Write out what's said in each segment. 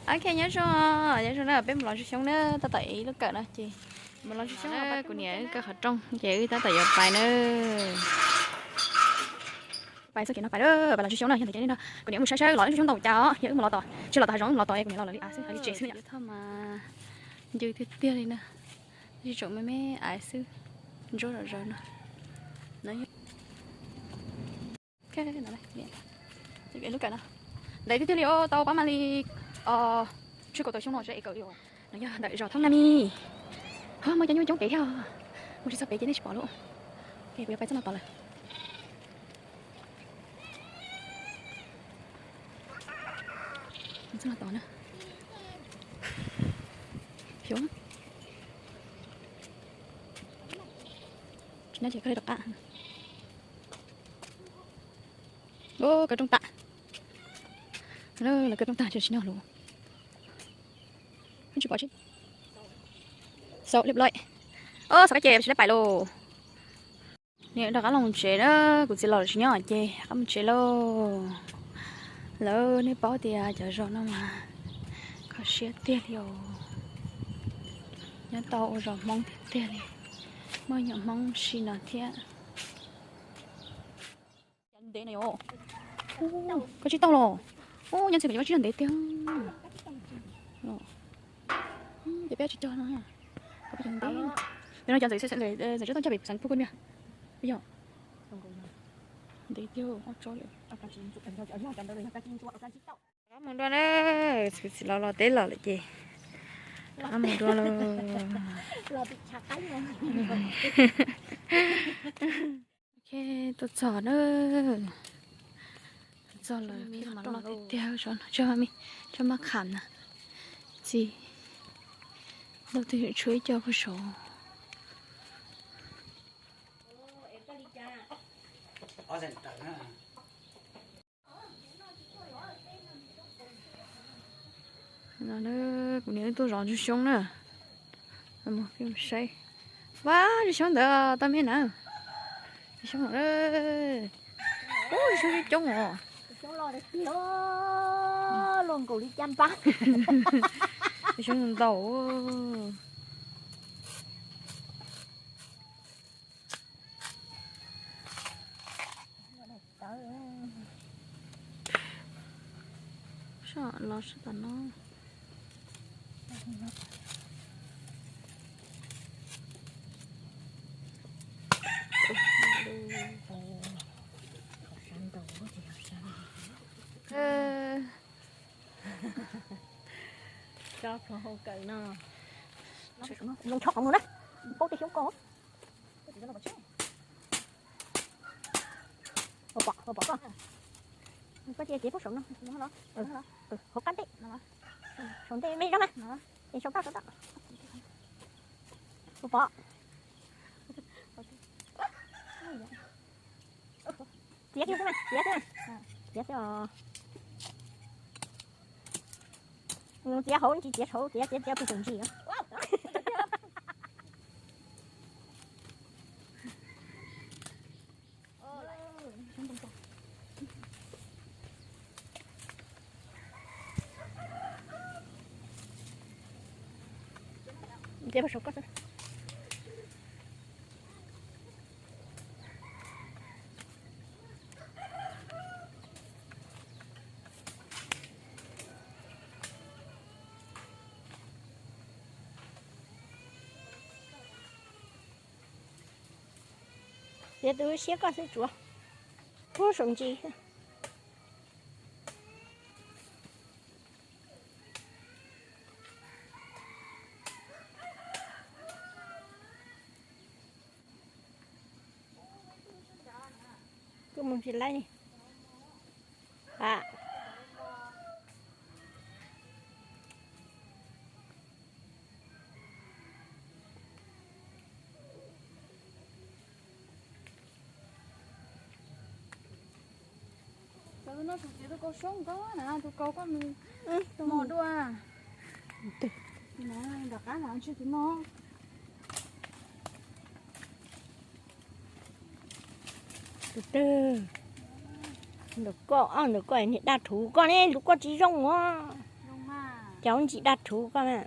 Ok, nyob zoo, nyob zoo na, peb mus los zuj xyoob na, tab tom ib lub kawm no ces mus los zuj xyoob na, kuv niam wb kaw qhov rooj ces wb tab tom yuav pais na. Pais txoj kev no pais, pais los zuj xyoob na, yog ntawm kev no kuv niam mus saib saib los zuj xyoob ntau cas os, yog wb mus los tom, tsis los tom hav zoov, mus los tom es kuv niam los lawv li av xwb, hav li tsev xwb na. Tho mas ncw tiag tiag li na, tsis tsoom me me av xwb, ntsuab zom zaws no. Lub kawm no ntev tiag tiag li os, tau pab mam li tsib kaum tawm xyoo no tsev es kawm li os. No yog ntawm zos Thoob Naj Mij. Ho muaj cov nyuj coob pem thiab, mus tsis txog pem ces nej tsis pom lawm. Ok, kuv yuav pais txoj no tod lawm. Txoj no tod na. Xyov. Tsis nyob ces koj li rov qab. Kaw rooj tag. Lawv kaw rooj tag tsis nyob lawm. Tsis pom tsis. Xaus liab loj. Xaus kab ces tsis lab pais lauj. Niam rov qab los tsev na, kuv txiv los tsis nyob ces rov qab mus tsev lauj. Lawv, nej paub tias cov zos no mas kho siab tiag li os. Nyob tau ua zos Hmoob tiag tiag li, muaj nyuam Hmoob si no thiab. Ntev no yom. Koj tsib tauj los. Ub, nyob txhia koj tsib tauj ntev tiag. Ces peb tsis cog no. Koj peb cog ntev. Ntawm no cov ntxawm, ntxawm tsis tau cog pem xeev Phu Koj Nyiaj. Yog. Ntev tiag, ob tsob lawm. Rov qab mus dua na, txiv los los teb los lawm ces rov qab mus dua lauj. Ok, tuaj txog na. Tuaj txog lawm, pheej mas loj tiag tiag, tsob maj kham na. Txiv, lauj, twb tshuav ib co puag saud. Kuv niam wb tuaj zov ntsuag xyoob na. Saib. Vaj, ntsuag xyoob ntawd tau me na. Ntsuag xyoob, ub, ntsuag xyoob coob os. Luaj nkaus li caj npab. Ntsuag xyoob ntau. Soj los soj tom no. Tso plhuav hauv kawm no. Zoo tshob qhov muag na, paub tej xyoob ko. Puas pom, puas pom koj? Koj cia cev pub saum no, hauv qab ntej, saum ntej me zog na, es saum toj saum toj. Puas pom? Txiav kiag xwb na, txiav xwb na, txiav xwb os. Txiav hauv tsis txiav saud, txiav txiav txiav puag saum ntsis. Txiav puag saum koj xwb. Txiav tus siab koj xwb tsuav. Pub saum ntsis. Kuj mus tsis laib li. Cov no tus txiav tus kaus xyoob koj na, tus kaus koj mus tus mos dua. Nram qab no tsis tus no. Tus twg? Ntawm koj, ntawm koj niag daj rhuv koj ne, lub koj tsis zoo os. Cov ntsis daj rhuv koj na.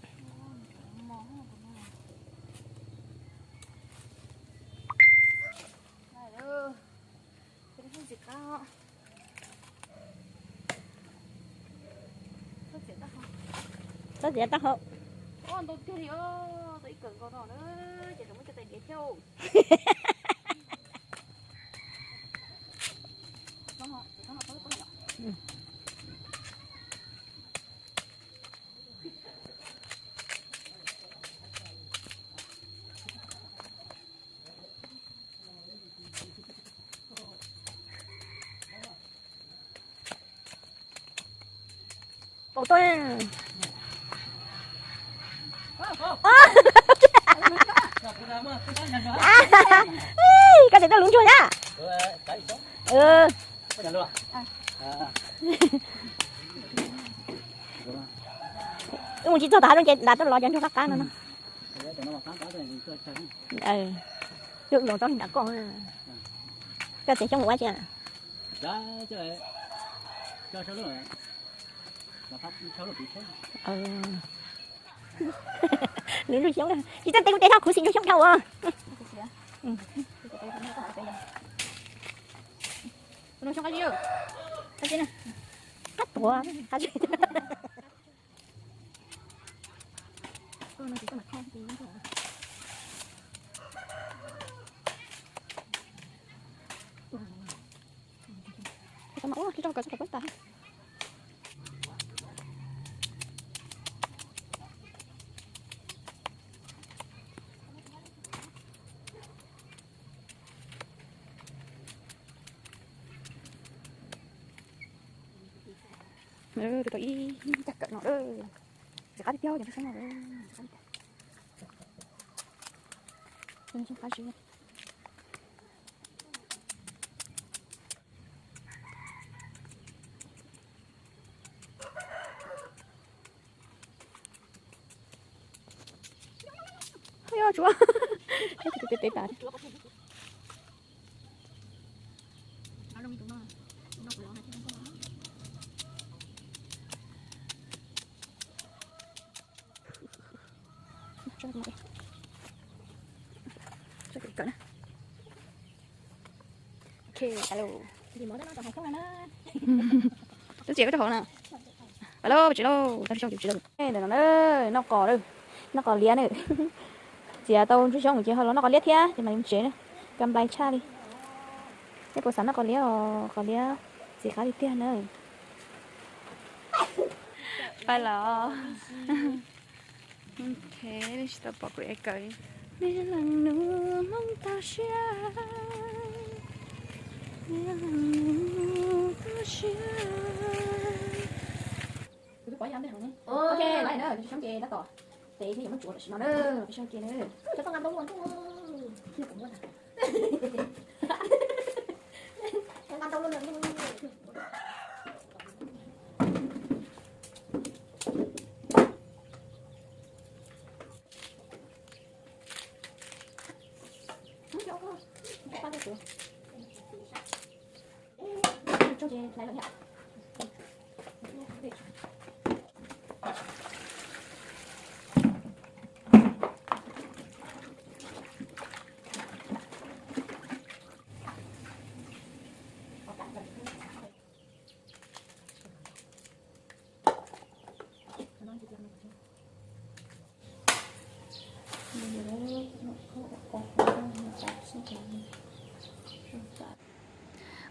Txhob txiav taub hau. Pau tuaj. Koj txiav tau lub ntsuag na. Wb mus tsis txog tom hav zoov ces nram tuaj los cov ntsuag qab qab no no. Wb los txog nram koj. Koj txiav xyoob ua tsi? Lub ntsuag xyoob tsis txawj tes kuv tes tau khuv xim ntsuag xyoob dhau as. Qab tuav. Tus tau ib cag kawm no, txiv qab tiag tiag, cov xyoob no, xyoob qab zib. Tsuav tes tas. Twb txiav koj rau hauv na. Alo, tsis lauj, tau xyoo tsis lauj. Ntawm no na, noj qos, noj qos liab na. Txiav tau ntsuag xyoob ces ho los noj qos liab thiab ces mam li mus tsev na. Ka nplai tshaj li. Peb puas xav noj qos liab os, qos liab txiv qab li tiag na. Pais los. Ok, tsis tau pom kuv ev kawm. Me leej nus Hmoob toj siab, me leej nus toj siab. Ok, lawm na, peb xyoob ces tab tom, peb yuav muab tsuav tam sim no na, peb xyoob ces na.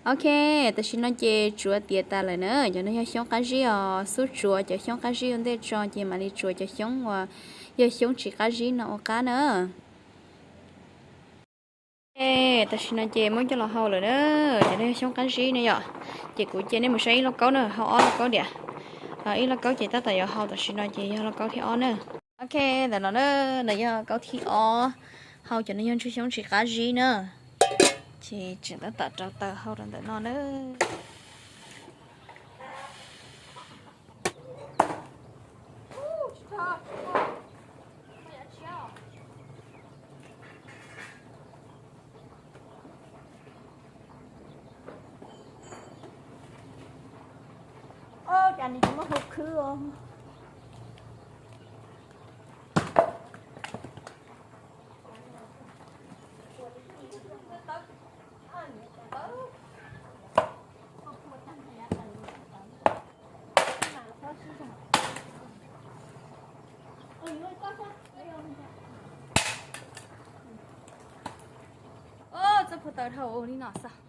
Ok, tam sim no ces tsuav tiav tas lawm na. Cov no yog xyoob qab zib os, xub tsuav cov xyoob qab zib ua ntej tso ces mam li tsuav cov xyoob uas yog xyoob tsis qab zib no ua qab na. Tam sim no ces muab coj los hau lawm na. Cov no yog xyoob qab zib ne yom. Ces kuv cia nej mus saib ib lauj kaub na, hau ob lauj kaub diam. Ib lauj kaub ces tab tom yuav hau, tam sim no ces yog lauj kaub thib ob na. Ok, ntawm no na, no yog kaub thib ob, hau cov no yog ntsuag xyoob tsis qab zib na. Ces tseem tab tom rau taws hau rau ntawm no na. Ua cas nws tsis muaj hau khwb os? Os, txoj puag taws dhau li no xwb.